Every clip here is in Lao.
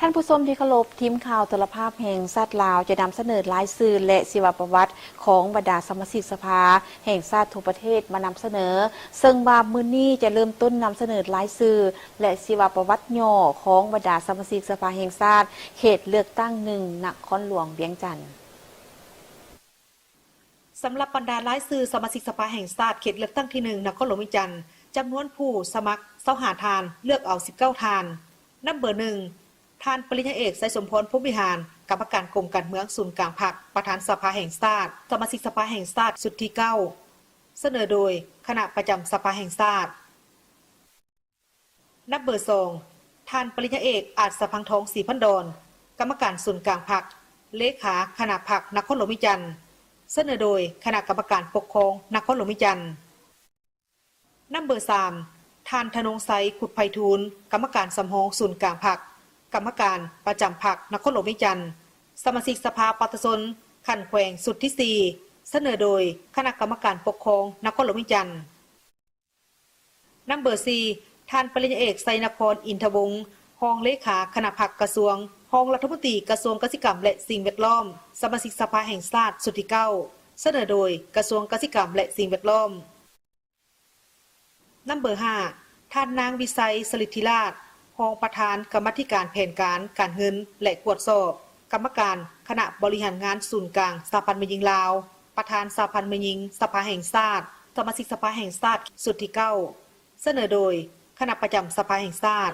ທ່ານຜູ້ຊົມທີ່ເຄົາລົບ, ທີມຂ່າວໂທລະພາບແຫ່ງຊາດລາວຈະນຳສະເໜີລາຍຊື່ ແລະ ຊີວະປະຫວັດຂອງບັນດາສະມາຊິກສະພາແຫ່ງຊາດທົ່ວປະເທດມານຳສະເໜີ, ເຊິ່ງວ່າມື້ນີ້ຈະເລີ່ມຕົ້ນນຳສະເໜີລາຍຊື່ ແລະ ຊີວະປະຫວັດຫຍໍ້ຂອງບັນດາສະມາຊິກສະພາແຫ່ງຊາດເຂດເລືອກຕັ້ງໜຶ່ງ ນະຄອນຫຼວງວຽງຈັນ. ສຳລັບບັນດາລາຍຊື່ສະມາຊິກສະພາແຫ່ງຊາດເຂດເລືອກຕັ້ງທີໜຶ່ງ ນະຄອນຫຼວງວຽງຈັນ, ຈຳນວນຜູ້ສະໝັກຊາວຫ້າທ່ານ, ເລືອກເອົາສິບເກົ້າທ່ານ. ນຳເບີໜຶ່ງ ທ່ານປະລິນຍາເອກ ໄຊສົມພອນ ພົມວິຫານ, ກຳມະການກົມການເມືອງສູນກາງພັກ, ປະທານສະພາແຫ່ງຊາດ, ສະມາຊິກສະພາແຫ່ງຊາດຊຸດທີເກົ້າ ສະເໜີໂດຍຄະນະປະຈຳສະພາແຫ່ງຊາດ. ນຳເບີສອງ ທ່ານປະລິນຍາເອກ ອາດສະພັງທອງ ສີພັນດອນ, ກຳມະການສູນກາງພັກ, ເລຂາຄະນະພັກນະຄອນຫຼວງວຽງຈັນ, ສະເໜີໂດຍຄະນະກຳມະການປົກຄອງນະຄອນຫຼວງວຽງຈັນ. ນຳເບີສາມ ທ່ານ ທະນົງໄຊ ຄຸດໄພທູນ, ກຳມະການສຳຮອງສູນກາງພັກ, ກຳມະການປະຈຳພັກນະຄອນຫຼວງວຽງຈັນ, ສະມາຊິກສະພາປະຊາຊົນຂັ້ນແຂວງຊຸດທີສີ່ ສະເໜີໂດຍຄະນະກຳມະການປົກຄອງນະຄອນຫຼວງວຽງຈັນ. ນຳເບີສີ່ ທ່ານປະລິນຍາເອກ ໄຊນະຄອນ ອິນທະວົງ, ຮອງເລຂາຄະນະພັກກະຊວງ, ຮອງລັດຖະມົນຕີກະຊວງກະສິກຳ ແລະ ສິ່ງແວດລ້ອມ, ສະມາຊິກສະພາແຫ່ງຊາດຊຸດທີເກົ້າ ສະເໜີໂດຍກະຊວງກະສິກຳ ແລະ ສິ່ງແວດລ້ອມ. ນຳເບີຫ້າ ທ່ານນາງ ວິໄຊ ສະລິດທິລາດ, ຮອງປະທານກຳມາທິການແຜນການການເງິນ ແລະ ກວດສອບ, ກຳມະການຄະນະບໍລິຫານງານສູນກາງສະຫະພັນແມ່ຍິງລາວ, ປະທານສະຫະພັນແມ່ຍິງສະພາແຫ່ງຊາດ, ສະມາຊິກສະພາແຫ່ງຊາດຊຸດທີເກົ້າ ສະເໜີໂດຍຄະນະປະຈຳສະພາແຫ່ງຊາດ.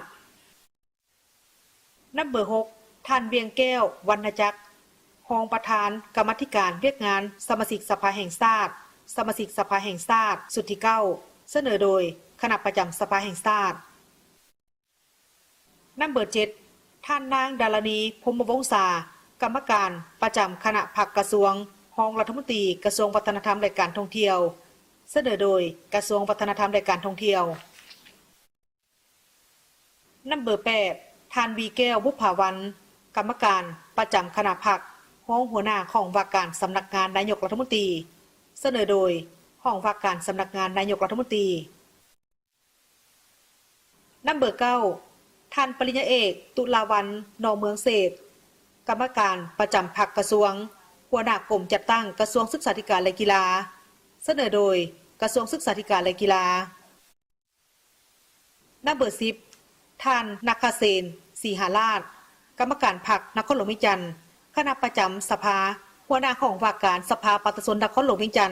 ນຳເບີຫົກ ທ່ານ ວຽງແກ້ວ ວັນນະຈັກ, ຮອງປະທານກຳມາທິການວຽກງານສະມາຊິກສະພາແຫ່ງຊາດ, ສະມາຊິກສະພາແຫ່ງຊາດຊຸດທີເກົ້າ ສະເໜີໂດຍຄະນະປະຈຳສະພາແຫ່ງຊາດ. ນຳເບີເຈັດ ທ່ານນາງ ດາລະນີ ພົມມະວົງສາ, ກຳມະການປະຈຳຄະນະພັກກະຊວງ, ຮອງລັດຖະມົນຕີກະຊວງວັດທະນະທຳ ແລະ ການທ່ອງທ່ຽວ, ສະເໜີໂດຍກະຊວງວັດທະນະທຳ ແລະ ການທ່ອງທ່ຽວ. ນຳເບີແປດ ທ່ານ ວີແກ້ວ ບຸບຜາວັນ, ກຳມະການປະຈຳຄະນະພັກ, ຮອງຫົວໜ້າຫ້ອງວ່າການສຳນັກງານນາຍົກລັດຖະມົນຕີ, ສະເໜີໂດຍຫ້ອງວ່າການສຳນັກງານນາຍົກລັດຖະມົນຕີ. ນຳເບີເກົ້າ ທ່ານປະລິນຍາເອກ ຕຸລາວັນ ໜໍ່ເມືອງເສດ, ກຳມະການປະຈຳພັກກະຊວງ, ຫົວໜ້າກົມຈັດຕັ້ງກະຊວງສຶກສາທິການ ແລະ ກິລາ, ສະເໜີໂດຍກະຊວງສຶກສາທິການ ແລະ ກິລາ. ນຳເບີສິບ ທ່ານ ນະຄະເສນ ສີຫາລາດ, ກຳມະການພັກນະຄອນຫຼວງວຽງຈັນ, ຄະນະປະຈຳສະພາ, ຫົວໜ້າຫ້ອງວ່າການສະພາປະຊາຊົນນະຄອນຫຼວງວຽງຈັນ,